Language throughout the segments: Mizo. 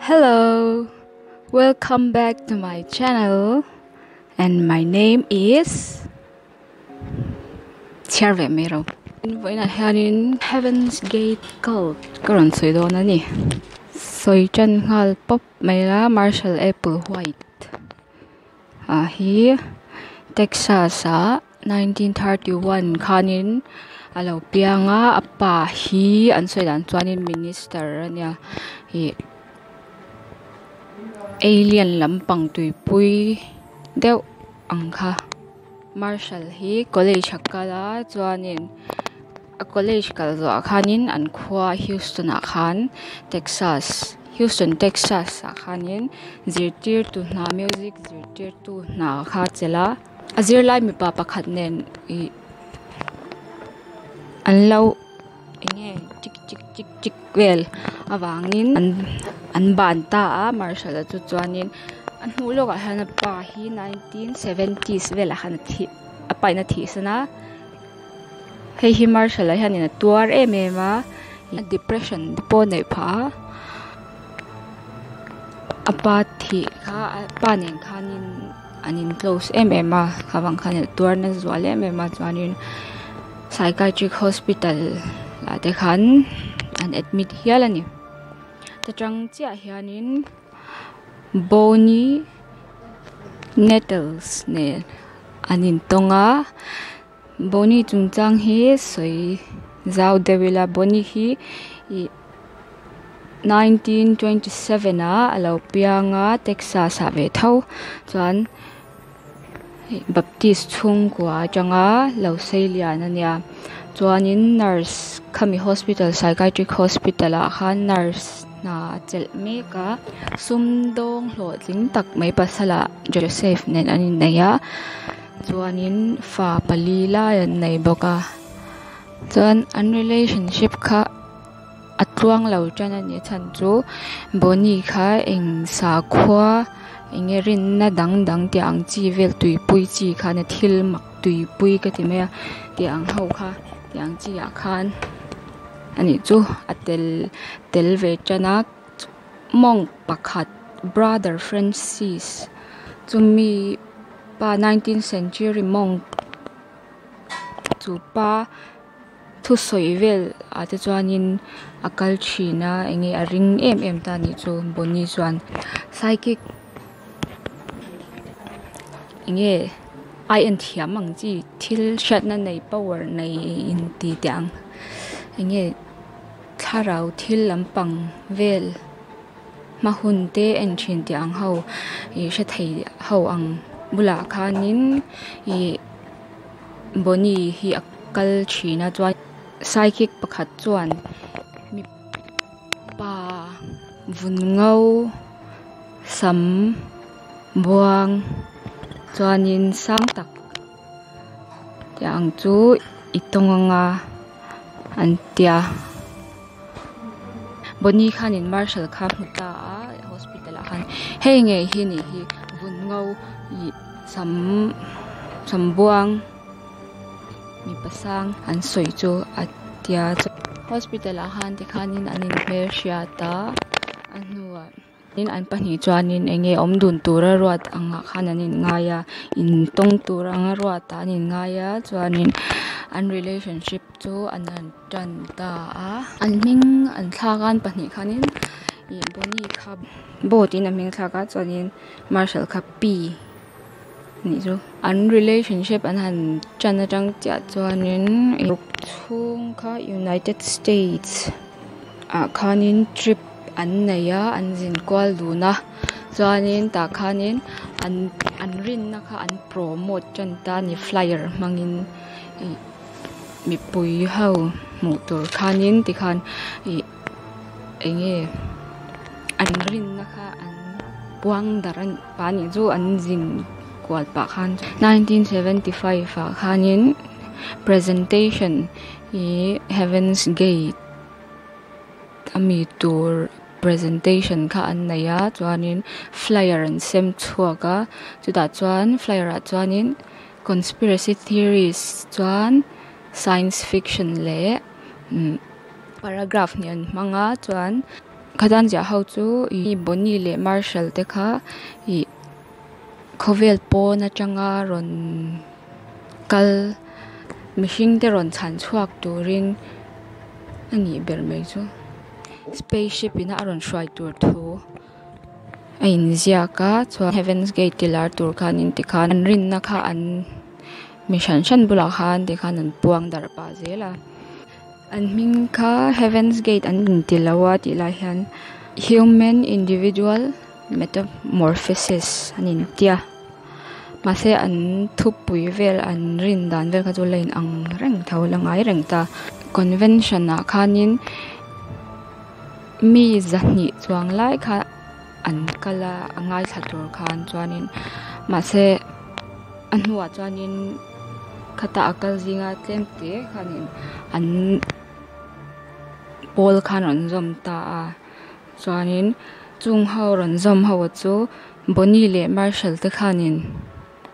Hello, welcome back to my channel and my name is chhiar ve mai ro vawiinah hianin Heaven's Gate cult ka rawn sawi dawn a ni sawi tan nghal pawp mai a Marshal Apple White ah hi Texas ah 1931 khanin a lo piang a a pa hi an sawi dan chuanin minister a nia ih alien lampang tuipui deuh ang kha marshal hi college a kal a chuanin a college kal zawh ah khanin an khua houston ah khan texas houston texas ah khanin zirtirtu hna music zirtirtu hna kha a chelh a a zirlai mipa pakhat nen ih an lo eng nge chik chik chik chik vel avangin an an ban ta a marshal a chu chuanin a hnu lawkah hian a pa hi 1970s velah khan a thi a pa in a thih san a hei hi marshal a hianin a tuar em em a depression te pawh a neih phah a a pa thih kha a pa nen khanin an in close em em a kha vang khan a tuar na zual em em a chuanin psychiatric hospital ah te khan an admit hial a ni ta tang chiah hianin Bonnie Nettles nen an intawng a Bonnie chungchang hi sawi zau deuh ila Bonnie hi ih 1927 ah a lo piang a Texas ah ve tho chuan Baptist chhungkua atanga lo sei lian a nia chuanin nurse khami hospital psychiatric hospital ah khan nurse hna a chelh mek a sumdawng hlawhtling tak mai pasal ah Joseph nen an innei a chuanin fa pali lai an nei bawk a chuan an relationship kha a tluang lo tan a nih chhan chu Bonnie kha eng sakhua eng nge rinna dang dang tih ang chi vel tuipui chi khan a thil mak tuipui ka ti mai a tih ang ho kha tih ang chi ah khan ani chu a tel tel ve tan a monk pakhat brother Francis chumi pa 19th century monk chu pa thusawi vel ah te chuanin a kal thin a eng nge a ring em em ta anih chu Bonnie chuan psychic eng nge ai en thiam ang chi thil hriatna nei power nei in ti teh ang eng nge thlarau thil lampang vel hma hun te en thin tih ang ho ih hre thei ho ang bulah khanin ih Bonnie hi a kal thin a chuan psychic pakhat chuan mipa vun ngo sam buang chuanin sang tak tih ang chu i tawng anga an tia Bonnie khanin marshal kha a hmu ta a hospital ah khan hei ngei hi nih hi vun ngo ih sam sam buang mipa sang an sawi chu a tia hospital ah khan tikhanin an inhmelhriat a a hnuah tin an pahnih chuanin eng nge awm dun tura ruat angah khan an inngai a intawng tur anga ruat ah an inngai a chuanin an relationship chu an han tan ta a an hming an thlak a an pahnih khanin ih Bonnie kha Bo tiin a hming a thlak a chuanin Marshal kha P anih chu an relationship an han tan atang chiah chuanin ruk chhung kha United States ah khanin trip an nei a an zin kual dun a chuanin tah khanin an an rinna kha an promote tan ta a ni flyer hmangin ih mipui ho hmuh tur khanin tikhan ih eng nge an rinna kha an puang darh a pah anih chu an zin kual pah khan 1975 ah khanin presentation ih heaven's gate ami tur presentation kha an nei a chuanin flyer an sem chhuak a chutah chuan flyer ah chuanin conspiracy theories chuan science fiction leh umm paragraph hnih an hmang a chuan. Khatan ziah ho chu ih Bonnie leh Marshall te kha ih khawvel pawn atanga rawn kal mihring te rawn chhan chhuak turin a nih ber mai chu space ship in a a rawn hruai tur thu a inziak a chuan heaven's gate ti lar tur khanin tikhan an rinna kha an mi hran hran bulah khan tikhan an puang darh pah zel a an hming kha heaven's gate an inti lo a tih lai hian human individual metamorphosis an intia mahse an thupui vel an rin dan vel kha chu la inang reng tho la ngai reng ta convention ah khanin mi zahnih chuang lai kha an kal a a ngaithla tur khan chuanin mahse a hnuah chuanin khata a kal zinga tlem te khanin an pawl khan rawn zawm ta a chuanin chung ho rawn zawm ho chu Bonnie leh Marshall te khanin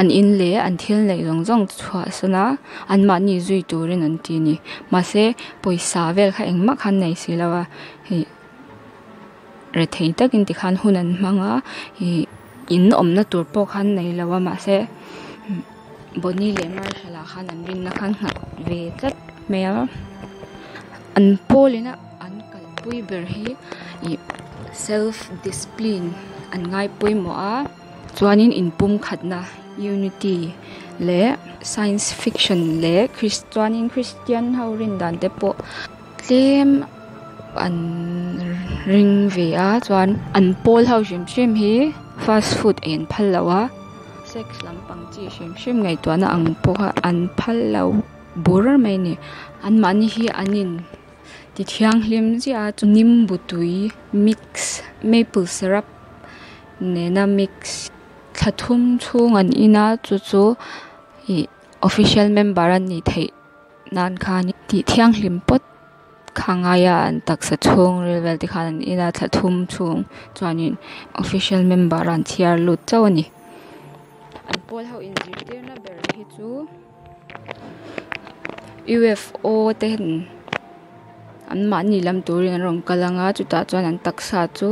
an in leh an thil neih zawng zawng chhuahsan a anmahni zui turin an ti a ni mahse pawisa vel kha engmah kha an nei si lo a ih rethei takin tikhan hun an hmang a ih in awmna tur pawh kha an nei lo a mahse Bonnie leh Marshall ah khan an rinna kha an nghat ve tlat mai a an pawl in a an kalpui ber hi ih self discipline an ngai pawimawh a chuanin inpumkhatna unity leh science fiction leh chuanin christian ho rin dan te pawh tlem an ring ve a chuan an pawl ho hrim hrim hi fast food ei an phal lo a sex lampang chi hrim hrim ngaihtuahna ang pawh kha an phal lo bur mai a ni anmahni hi an in ti thianghlim chiah a nimbu tui mix maple syrup nena mix thla thum chhung an in a chu chu ih official member an nih theih nan khan tih thianghlim pawt kha ngai a an taksa chhungril vel te khan an in a thla thum chhung chuanin official member ah an chhiar lut chauh a ni an pawl ho inzirtir na ber hi chu U f o te an mahni lam turin an rawn kal anga chutah chuan an taksa chu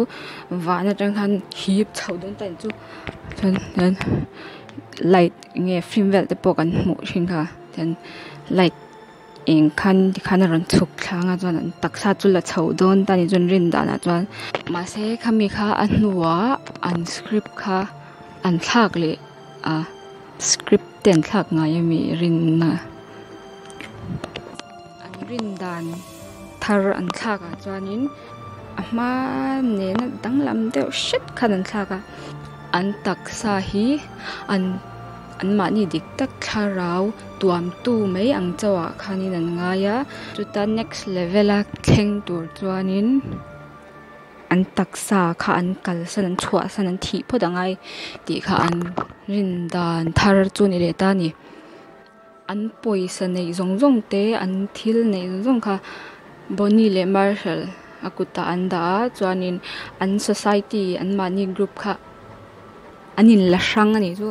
van atang khan hip chho dawn ta a ni chu chuan chuan light eng nge film vel te pawh kan hmuh thin kha chuan light eng khan tikhan a rawn chhuk thla anga chuan an taksa chu la chho dawn ta a ni chuan rin danah chuan mahse khami kha a hnuah an script kha an thlak leh a script te an thlak ngai ami rinna an rin dan thar an thlak ah chuanin a hma nena danglam deuh hret khan an thlak a an taksa hi an anmahni dik tak thlarau tuamtu mai ang chauh ah khanin an ngai a chuta next level a thleng tur chuanin an taksa kha an kalsan an chhuahsan an thih phawt a ngai tih kha an rin dan thar chu a ni leh ta a ni an pawisa neih zawng zawng te an thil neih zawng zawng kha Bonnie leh Marshall a kutah an dah a chuanin an society anmahni group kha an in la hrang a nih chu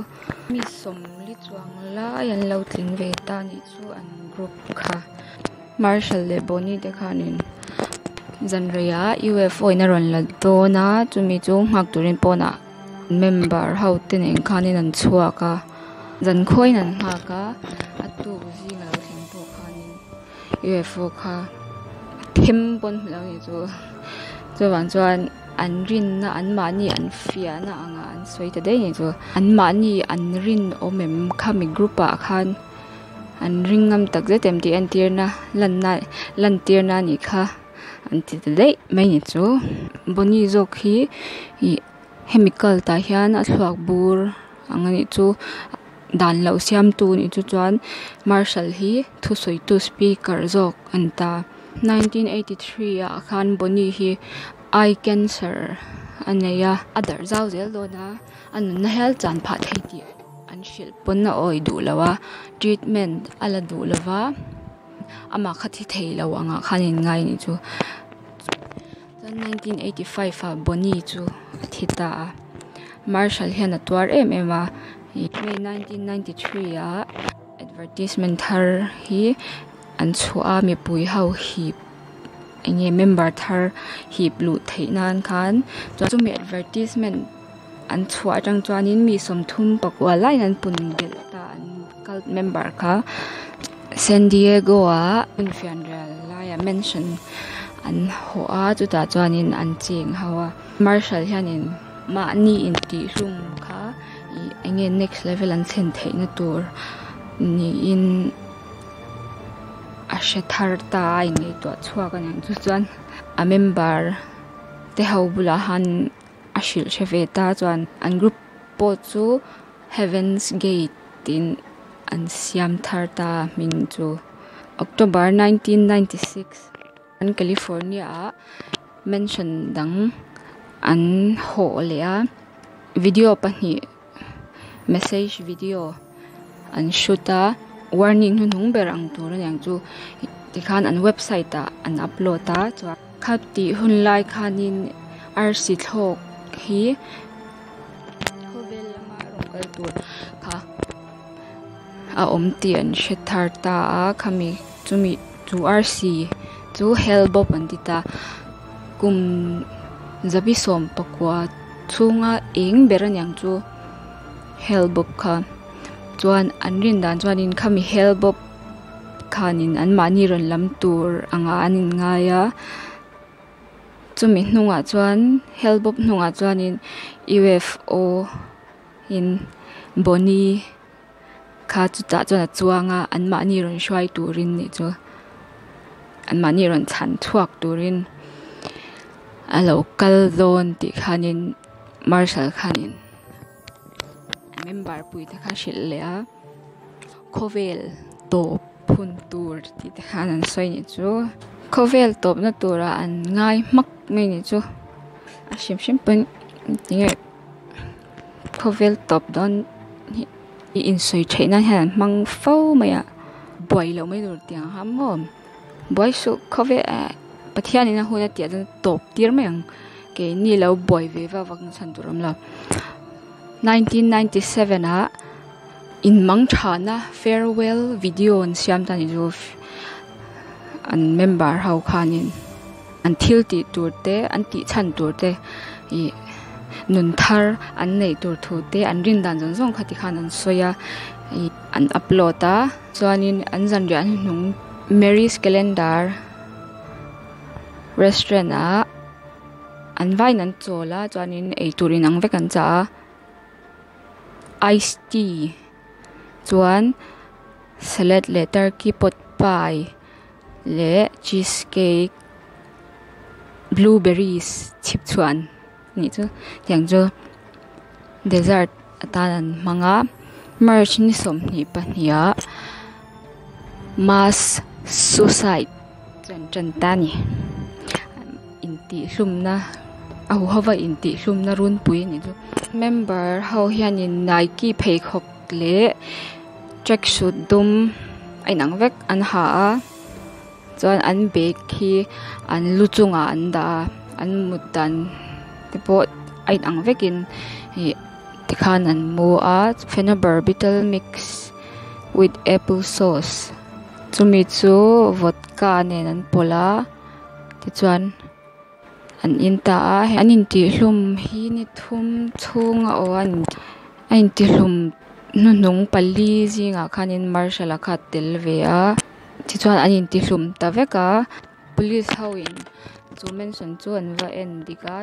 mi sawmli chuang lai an lo tling ve ta a nih chu an group kha Marshall leh Bonnie te khanin zan reiah U f o in a rawn la dawn a chumi chu nghak turin pawnah member ho te nen khanin an chhuak a zan khawiin an nghak a a tuk zing a lo thleng pawh khanin U f o kha a them pawn hmu lo a nih chu chuvang chuan an rinna anmahni an fiahna angah an sawi ta daih a nih chu anmahni an rinawm em khami group ah khan an ring ngam tak zet em tih entirna lanna lantirna a nih kha an ti ta daih mai a ni chu Bonnie zawk hi ih hemi cult ah hian a thluak bur ang a nih chu dan loh siamtu a nih chu chuan Marshall hi thusawitu speaker zawk a ni ta 1983 ah khan Bonnie hi eye cancer a nei a a darh zau zel dawn a a nunna hial chan phah thei tih an hrilh pawn a awih duh lo a treatment a la duh lo va amah kha thi thei lo angah khan a inngai a nih chu chuan 1985 ah Bonnie chu a thi ta a Marshall hian a tuar em em a May 1993 ah advertisement thar hi an chhuah a mipui ho hip. Eng nge member thar hip luh theih nan khan chuan chumi advertisement an chhuah atang chuanin mi sawmthum pakua laiin an pun belh ta an cult member kha San Diego ah hmun fianrial laiah mansion an hawh a chutah chuanin an cheng ho a Marshall hianin mahni intihhlum kha ih eng nge next level an thlen theihna tur niin. A hre thar ta a inngaihtuah chhuak a niang chu chuan a member te ho bulah han a hrilh hre ve ta chuan an group pawh chu heaven's gate tiin an siam thar ta a hming chu October 1996 an California ah mansion dang an hawh leh a video pahnih. Message video an shoot a warning hnuhnung ber ang tur aniang chu tikhan an website ah an upload a chuan khatih hun lai khanin arsi thlawk hi khawvel lama rawn kal tur kha a awm tih an hre thar ta a khami chumi chu arsi chu hell bawp an ti ta kum zabi sawm pakua chhunga eng ber aniang chu hell bawp kha chuan an rin dan chuanin khami hell bawp khanin anmahni rawn lam tur angah an inngai a chumi hnungah chuan hell bawp hnungah chuanin U_F_O in bonnie kha chutah chuan a chuang a anmahni rawn hruai turin nih chu anmahni rawn chhan chhuak turin a lo kal dawn tih khanin marshal khanin a member pui te kha a hrilh leh a khawvel tawp hun tur tih te khan an sawi nih chu khawvel tawpna turah an ngai hmak mai nih chu a hrim hrim pawn tinge. Khawvel tawp dawn hi i insawi theih nan hian an hmang fo mai a buai loh mai tur tiang kha maw buai suh khawvel eh Pathianin a hun a tih ah chuan tawp tir mai ang keini lo buai ve vak vak na chhan tur a awm lo 1997 ah inmang thana farewell video an siam ta a ni chu an member ho khanin. An thil tih tur te an tih chhan tur te ih nun thar an neih tur thu te an rin dan zawng zawng kha ti khan an sawi a ih an upload a chuanin an zanriah hnuhnung Mary's calendar restaurant ah an vaiin an chawl a chuanin eitur inang vek an chah a ice tea chuan salad leh turkey pot pie. Leh cheese cake blueberries chhipchhuan nih chu tiang chu dessert atan an hmang a march ni 22 ah mass suicide chu an tan ta a ni intihhlumna a huhova intihhlumna runpui a nih chu member ho hianin nike pheikhawk leh track suit dum a inang vek an ha a chuan an bag hi an lu chungah an dah a an mut dan te pawh a inang vekin ih tikhan an mu a phenobarbital mix with apple sauce chumi chu vodka nen an pawlh a tichuan. An in ta a an intihhlum hi ni thum chhung a awh a a intihhlum hnuhnung pali zingah khanin marshal a kha a tel ve a tichuan an intihhlum ta vek a police ho in chu mansion chu an va en dik a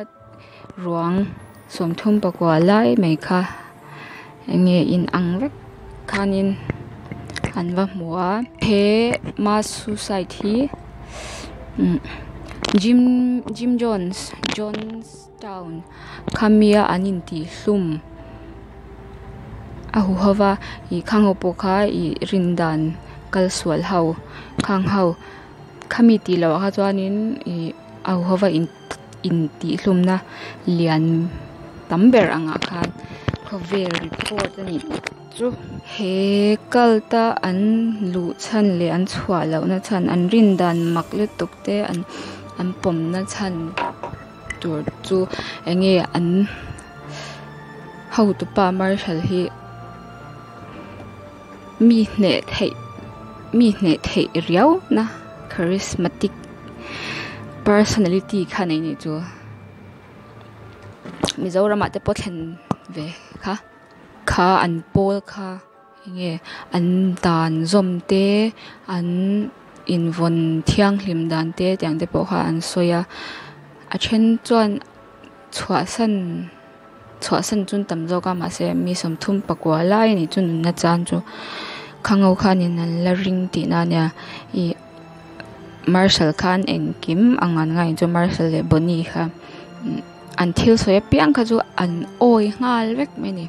ruang 34 lai mai kha eng nge inang vek khanin an va hmu a he mass suicide hi umm Jim Jim Jones Jonestown khamia an intihhlum a hu ho va ih khang ho pawh kha ih rin dan kal sual ho khang ho khami tih loh ah kha chuanin ih a hu ho va in intihhlumna lian tam ber angah khan khawvel report a nih chu. He cult a an luh chhan leh an chhuah lohna chhan an rin dan mak lutuk te an an pawmna chhan tur chu eng nge an hotupa marshal hi mi hneh theih mi hneh theih riau na charismatic. Personality kha nei nih chu Mizoramah te pawh thlen ve kha kha an pawl kha enge an dan zawm te an invawn thianghlim dan te tiang te pawh kha an sawi a a then chuan chhuahsan chhuahsan chu an tam zawk a mahse mi sawmthum pakua lai a nih chu nunna chan chu khang ho khanin an la ring tihna a nia ih. Marshal khan engkim ang an ngaih chu Marshal leh Bonnie kha an thil sawi apiang kha chu an awi nghal vek mai a ni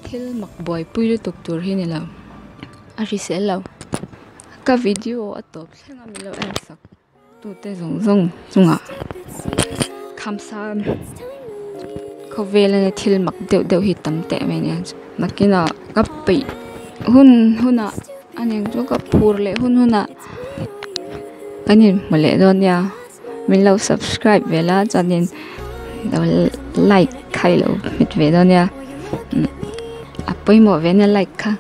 thil mak buaipui lutuk tur hi a ni lo a hrisel lo ka video a tawp thleng a min lo en sak. Tute zawng zawng chungah khamsang khawvel a thil mak deuh deuh hi tam teh mai nia nakinah ka peih hun hunah a eng chu ka phur leh hun hunah kan inhmu leh dawn nia min lo subscribe ve la chuanin lo like kha i lo hmet ve dawn nia a pawimawh ve ania like kha.